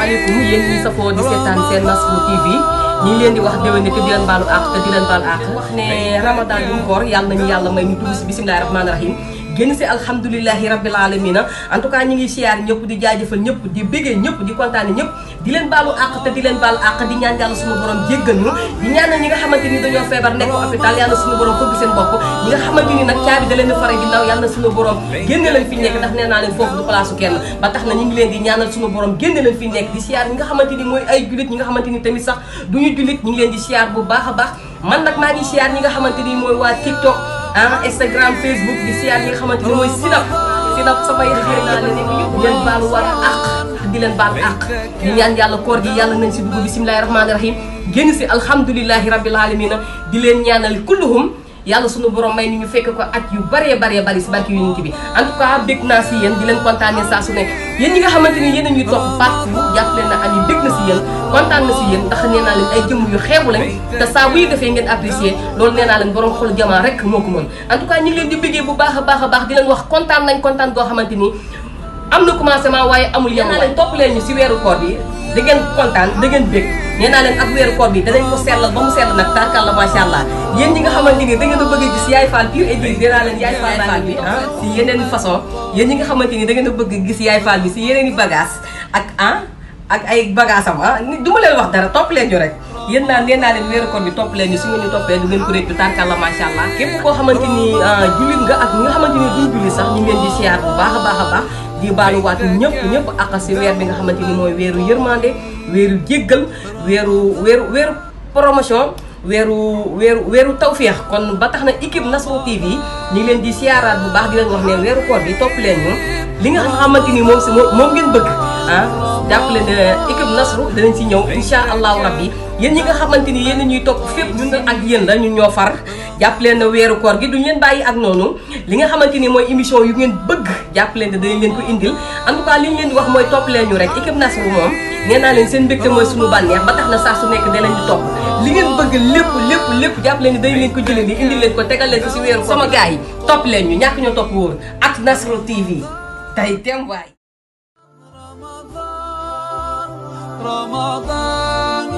asalaamaaleykum yéen ñi safoo di seetaan seen Nasrou TV ñi ngi leen di wax déwén te di leen baalu àq te di leen baal àq wax ne ramadan bi koor yàlla nañu yàlla may ñu dugg si bisimilahi rahmaani rahim génn si alhamdulilahi rabbil alamina en tout cas ñi ngi siyaar ñëpp di jaajëfal ñëpp di béggee ñëpp di kontaane ñëpp di leen baalu àq te di leen baal àq di ñaan yàlla suñu borom jéggal ñu di ñaanal ñi nga xamante ni dañoo feebar nekk hôpital yàlla suñu borom fëgg seen bopp ñi nga xamante ni nag caabi da leen di fare ginnaaw yàlla suñu borom génne leen fi nekk ndax nee naa leen foofu du place kenn ba tax na ñu ngi leen di ñaanal suñu borom génne leen fi nekk di siyaar ñi nga xamante ni mooy ay julit ñi nga xamante ni tamit sax duñu julit ñu ngi leen di siyaar bu baax a baax man nag maa ngi siyaar ñi nga xamante ni mooy waa TikTok Instagram Facebook di siyaar ñi nga xamante ni mooy Sinap samay xarit naa leen di leen baalu war àq di leen baal àq di ñaan yàlla koor gi yàlla nañ si dugg bisimilahi rahmaani rahim génn si alhamdulilahi rabbil alamina di leen ñaanal kulluhum yàlla sunu borom may ni ñu fekk ko at yu bëree bari si barki yonent bi en tout cas bég naa si yéen di leen kontaanee saa su nekk yéen ñi nga xamante ni yéen a ñuy topp partout jàpp leen na am yi bég na si yéen kontaan na si yéen ndax nee naa leen ay jëmm yu xeebu lañ te saa buy defee ngeen apprécier loolu nee naa leen borom xolu jamaa rek moo ko mën en tout cas ñu ngi leen di bégee bu baax a baax di leen wax kontaan nañ kontaan goo xamante ni am na commencement waaye amul yem naa leen topp leen ñu si weeru koor bi da ngeen kontaan da ngeen bég nee naa leen ak weeru koor bi danañ ko sellal ba mu sell nag tarkalla macha allah yéen ñi nga xamante ni da ngeen a bëgg a gis yaay Fall pure et dire nee naa leen yaay Fall bi si yeneen façon yéen ñi nga xamante ni da ngeen a bëgg a gis yaay Fall bi si yeneen i bagage ak ay bagage am du ma leen wax dara topp leen ñu rek yéen naa nee naa leen weeru koor bi topp leen ñu si nga ñu toppee du ngeen ko réccu tarkalla macha allah képp koo xamante ni jullit nga ak ñi nga xamante ni duñ jullit sax ñu ngeen di siyaar bu baax a baax di baaluwaat ñëpp ak si weer bi nga xamante ni mooy weeru yërmande weeru jéggal weeru promotion weeru tawféex kon ba tax na équipe Nasrou TV ñu ngi leen di siyaaraat bu baax di leen wax ne weeru koor bi topp leen ñu li nga xamante ni moom ngeen bëgg jàpp leen ne équipe Nasrou danañ si ñëw insha allahu rabbi yéen ñi nga xamante ni yéen ñuy topp fépp ñun ak yéen la ñun ñoo far jàpp leen ne weeru koor gi duñ leen bàyyi ak noonu li nga xamante ni mooy émission yu ngeen bëgg jàpp leen ne danañ leen ko indil en tout cas li ñu leen di wax mooy topp leen ñu rek équipe Nasrou moom nee naa leen seen mbégte mooy suñu bànneex ba tax na saa su nekk danañ ñu topp li ngeen bëgg lépp jàpp leen ne dañ leen ko jëlee di indil leen ko tegal leen ko si weeru sama gars yi topp leen ñu ñàkk ñoo topp wóor ak Nasrou TV tey tem waay Ramadan